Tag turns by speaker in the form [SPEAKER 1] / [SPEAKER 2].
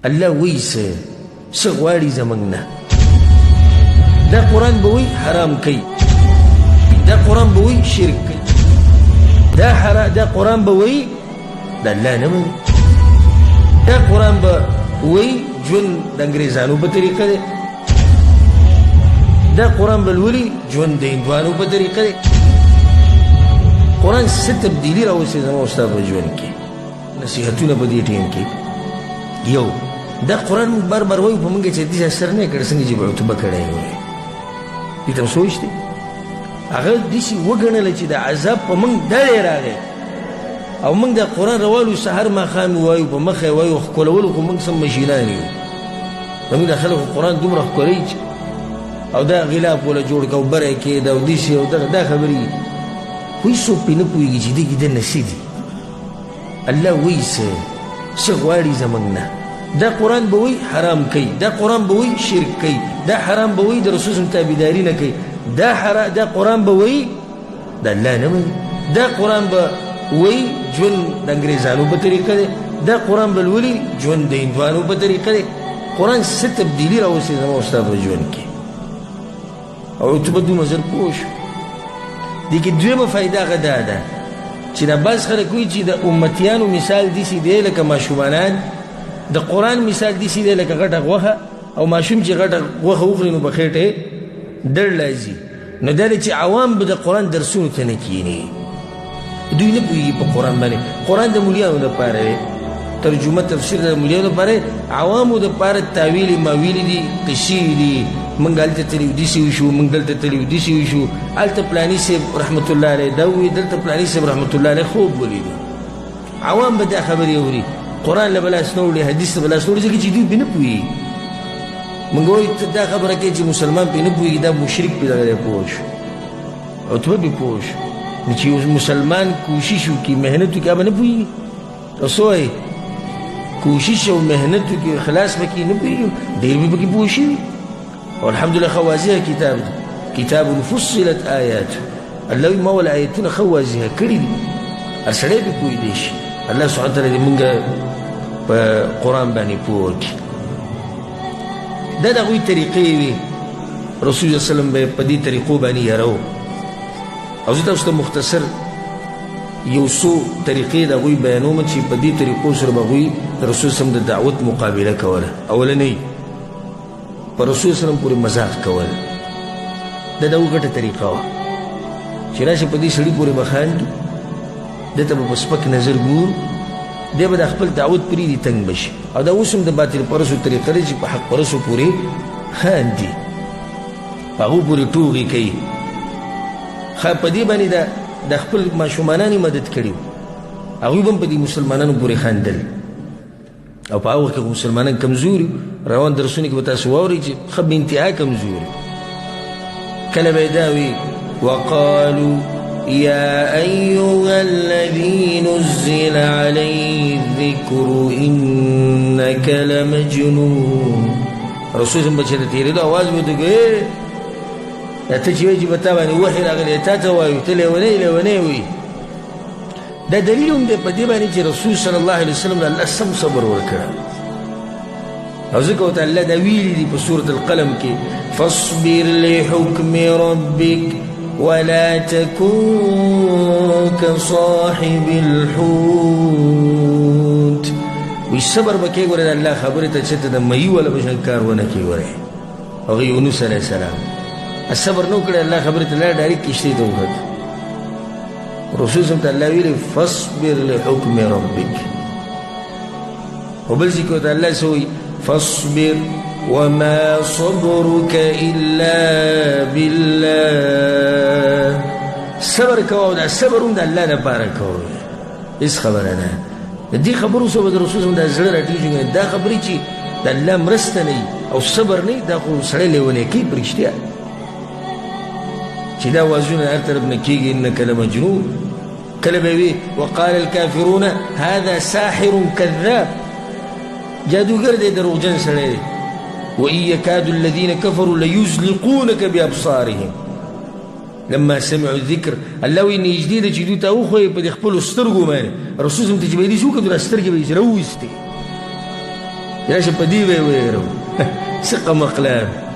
[SPEAKER 1] الله وایي څه څه غواړي زموږ نه. دا قرآن به وایي حرام کوي، دا قرآن به وایي شرک کوي، دا قرآن به وایي د الله نه مني، دا قرآن به وایي ژوند د انګریزانو په طریقه دی، دا قرآن به لولي ژوند د هندوانو په طریقه دی. قرآن څه تبدیلي راوستې زما او ستا په ژوند کې؟ نصیحتونه په دې ټیم کې یو دا قرآن موږ بار بار وایو، په موږ چې داسې اثر نه کړی څنګه چې به عتبه کړی وای. دې ته سوچ دی، هغه داسې وګڼله چې د عذاب په موږ دړی راغی او موږ د قرآن روالو سهار ماښام وایو، په مخه یې وایو، ښکلولو خو موږ سم مشینان یو. زموږ د خلکو قرآن دومره ښکلوي چې او دا غلاف وله جوړ کړه او بره یې کېده او داسې او دغه دا خبرې دي، خو هېڅوک پرې نه پوهېږي چې دې کې دننه څه دي. الله وایي څه څه غواړي زموږ نه. دا قرآن به وایي حرام کوي، دا قرآن به وایي شرک کوي، دا حرام به وایي د رسول صلی تابعداري نه کوي، دا قرآن به وایي د الله نه مني، دا قرآن به وایي ژوند د انګریزانو په طریقه دی، دا قرآن به لولي ژوند د هندوانو په طریقه دی. قرآن څه تبدیلي راوستې زما او ستا په ژوند کې؟ او عتبه دومره زر پوه شو. دې کې دویمه فایده هغه دا ده چې دا بعض خلک وایي چې د امتیانو مثال داسې دی لکه ماشومانان، د قرآن مثال داسې دی لکه غټه غوښه، او ماشوم چې غټه غوښه وخوري نو په خېټه یې دړ راځي. نو دا دی چې عوام به د قرآن درسونو ته نه کښېني، دوی نه پوهېږي په قرآن باندې. قرآن د مولیانو دپاره دی، ترجمه تفسیر د مولیانو دپاره دی، عوامو دپاره تاویلې ماویلې دي، قصې دي. موږ هلته تللي وو داسې وشو، موږ دلته تللي وو داسې وشو، هلته پلاني صاحب رحمت الله علیه دا وویل، دلته پلاني صاحب رحمت الله علیه خوب ولیدو. عوام به دا خبرې اوري، قرآن له به لاس نه وړي، حدیث ته به لاس نه وړي، ځکه چې دوی پرې نه پوهېږي. موږ وایو ته دا خبره کوې چې مسلمان پرې نه پوهېږي، دا مشرک پرې دغه دی پوه شو، عتبه پرې پوه شو. نو چې یو مسلمان کوشش وکړي، محنت وکړي، هغه به نه پوهېږي. تاسو وایئ کوشش او محنت وکړي، اخلاص پکې نه پوهېږي، ډېر به پکې پوه شوي. او الحمدلله ښه واضح کتاب دی، کتاب فصلت آیاته. الله وایي ما ولا آیتونه ښه واضح کړي دي، هر سړی پرې پوهېدی شي. الله سبحانه وتعالی دې موږ په قرآن باندې پوه کړي. دا د هغوی طریقې وې، رسول الله صلی الله علیه وسلم به په دې طریقو باندې یارو. او زه تاسو ته مختصر یو څو طریقې د هغوی بیانوم چې په دې طریقو سره به هغوی د رسول صلی الله علیه وسلم د دعوت مقابله کوله. اولنۍ، په رسول صلی الله علیه وسلم پورې مذاق کول، دا د هغوی غټه طریقه وه چې راشي په دې سړي پورې به خاندو، ده ته به په سپک نظر ګورو، دی به د خپل دعوت پرېږدي، تنګ به شي. او دا اوس هم د باطل پرستو طریقه ده چې په حق پرستو پورې خاندي، په هغو پورې ټوغې کوي. ښه په دې باندې د خپل ماشومانان یې مدد کړي وو، هغوی به هم په دې مسلمانانو پورې خندل. او په هغه وخت کې خو مسلمانان کمزوري وو، روان درسونه کې به تاسو واورئ چې ښه بې انتها کمزوري. کله به یې دا وي وقالو يا أيها الذي نزل عليه الذكر إنك لمجنون. رسول الله چې تېرېدو اواز به ورته کوي، دا ته چې وایې چې په تا باندې وحي راغلی، تا ته وایو، ته لېونی لېونی وایي. دا دلیل هم دی په دې باندې چې رسول صلی الله علیه وسلم له الله سم صبر ورکړی. او ځکه ورته الله دا ویلي دي په سورة القلم کې فاصبر لحکم ربک ولا تكن كصاحب الحوت. وایي صبر به کوې، ګوره د الله خبرې ته چې ته د میي والا په شان کار ونه کوې. ګوره هغه یونس علیه السلام صبر نه وکړی، الله خبرې ته لاړ، ډایرکټ کښتۍ ته وخوت. رسول صلی الله علیه وسلم ته الله ویلي فاصبر لحکم ربک. او بل ځای کې ورته الله څه وایي فاصبر وما صبرك إلا بالله. صبر کوه او دا صبر هم د الله دپاره کوه، هېڅ خبره نه. د دې خبرو سره به د رسول صلی الله علیه وسلم دا زړه راټیږي. دا خبرې چې د الله مرسته نه وي او صبر نه وي، دا خو سړی لېونی کوي په رښتیا. چې دا وازونه هر طرف نه کېږي، انک لمجنون. کله به وي وقال الكافرون هذا ساحر كذاب، جادوګر دی، دروغجن سړی دی. وإن يكاد الذين كفروا ليزلقونك بأبصارهم لما سمعوا الذكر. الله وایي نږدې ده چې دوی ته وښویې په دې خپلو سترګو باندې. رسول صلی الله علیه وسلم ته چې به یې داسې وکړل، دا سترګې به یې راوویستې. راشه په دې به یې ویرو. څه قمقله.